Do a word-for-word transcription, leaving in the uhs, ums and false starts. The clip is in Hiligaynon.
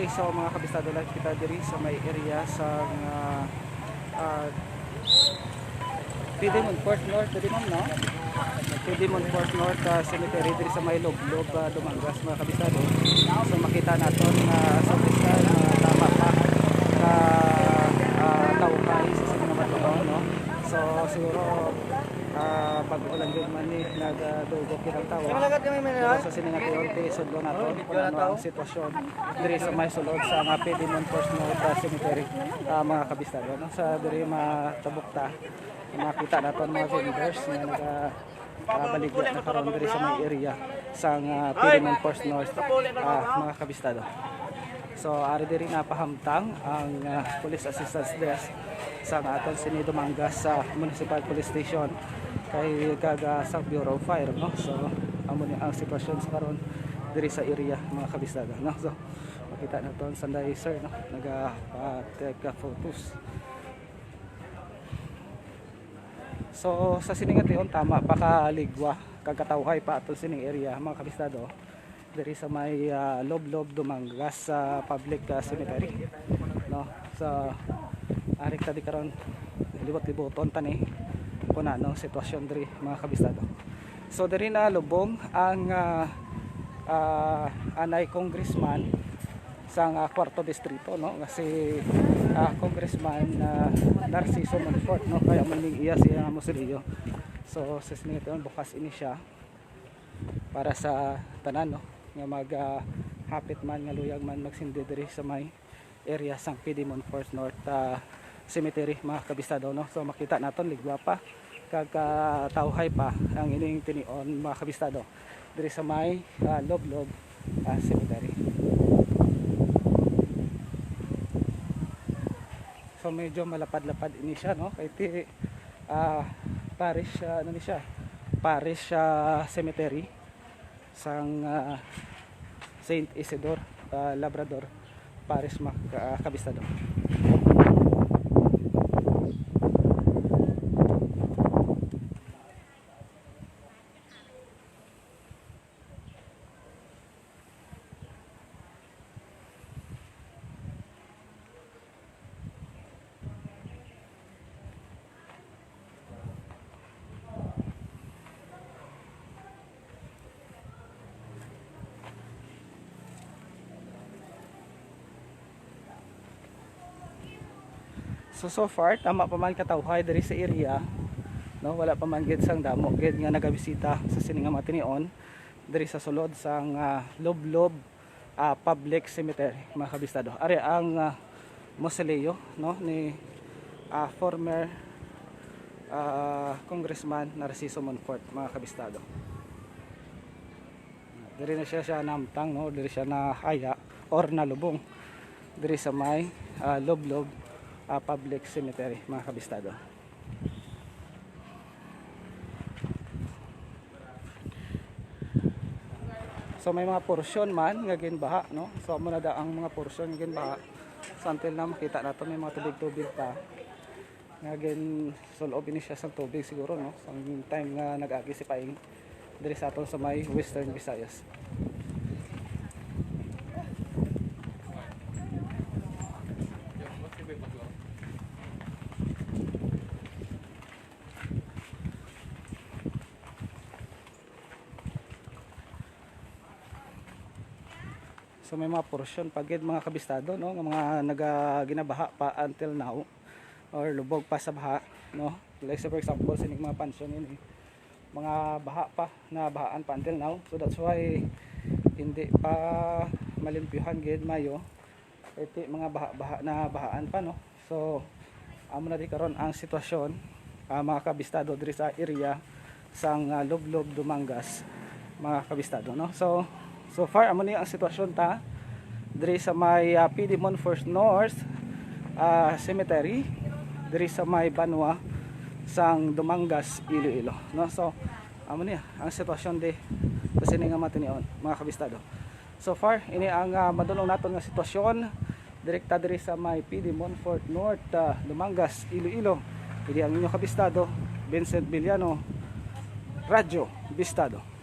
So, mga kabistado, live kita diri sa may area sa, ah, ah, Pidimon First North, diri, ma'am, no? Pidimon First North, ah, Cemetery, diri sa may Loblob, ah, Dumangas, mga kabistado. So, makita naton nga sa opisyal, ah, tama pa nga, ah, tawhay sa sining mga tion, no? So, siguro, ah, bag-o lang gyud man ni nagadugo kitang tawo. Pero sa sining nga tion, ti, sudlo naton kung ano ang sitwasyon diri sa may sulod sa nga Pidimon First North, ah, Cemetery, ah, mga kabistado, no? Sa diri matabok ta, makita naton mga vendors nga naga, ah, baligya na karon diri sa may area sang, ah, Pidimon First North, ah, mga kabistado. So, ari diri napahamtang ang, ah, Police Assistance Desk sang aton sini Dumangas sa Municipal Police Station kay kag, ah, sa Bureau of Fire, no? So, amo ni ang sitwasyon sa karon diri sa area, mga kabistado, no? So, makita naton sanday, sir, no? Naga, ah, take, ah, photos. So, sa sini nga tion, tama pa ka ligwa kag katawhay pa ato sining area, mga kabistado, diri sa may, ah, Loblob, Dumangas, sa public, ah, cemetery, no? So, ari ta di karon, libot-liboton ta ni kung ano ang sitwasyon diri, mga kabistado. So, diri na lubong ang, ah, ah, anay congressman sang, ah, Kwarto Distrito, no, nga si, ah, Congressman, ah, Narciso Monfort, no, kaya man ning iya siya nga mausoleo. So, sa sini nga tion, bukas ini siya para sa tanan, no, nga mag, ah, hapit man nga luyag man magsindi diri sa may area sang Pidimon First North, ah, Cemetery, mga kabistado, no? So, makita naton ligwa pa kag katawhay pa ang ining tion, mga kabistado, diri sa may, ah, Loblob, ah, Cemetery. So, medyo malapad-lapad ini siya, no? Kay ti, ah, parish, ah, ano ni siya? Parish, ah, cemetery sang, ah, Saint Isidore, ah, Labrador Parish, mga ka-, ah, kabistado. So, so far, tama pa man katawhay diri sa area, no? Wala pa man gid sang damo gid nga nagabisita sa sini nga mga tion diri sa sulod sang, ah, Loblob, ah, Public Cemetery, mga kabistado. Ari ang, ah, mausoleo, no, ni, ah, former, ah, Congressman Narciso Monfort, mga kabistado. Diri na siya, siya nahamtang, no? Diri siya nahaya or nalubong diri sa may, ah, Loblob, ah, Public Cemetery, mga kabistado. So, may mga porsyon man nga ginbaha, no? So, amo na da ang mga porsyon nga ginbaha. So, until na makita nato, may mga tubig-tubig pa nga ginsul-ob ini siya sa tubig siguro, no? Sa time nga nag-agi si Paing diri sa aton sa may Western Visayas. So, may mga porsyon pa gid, mga kabistado, no, nga mga naga-, ginabaha pa until now or lubog pa sa baha, no? Like, say, for example, sining mga pansyon ini, mga baha pa, nabahaan pa until now. So, that's why hindi pa malimpyuhan gid mayo. Iti mga baha-baha na bahaan pa, no? So, amo na di karon ang sitwasyon, ah, mga kabistado, diri sa area sang, ah, Loblob, Dumangas, mga kabistado, no? So, so far, amo ni ang sitwasyon ta diri sa may, ah, Pidimon First North, ah, Cemetery, diri sa may banwa sang Dumangas, Iloilo, no? So, amo ni ang sitwasyon di sa sini nga mga tion, mga kabistado. So far, ini ang, ah, madulong naton nga sitwasyon direkta diri sa may Pidimon First North, ah, Dumangas, Iloilo. Ini ang inyo kabistado, Vincent Villano, Radyo Bistado.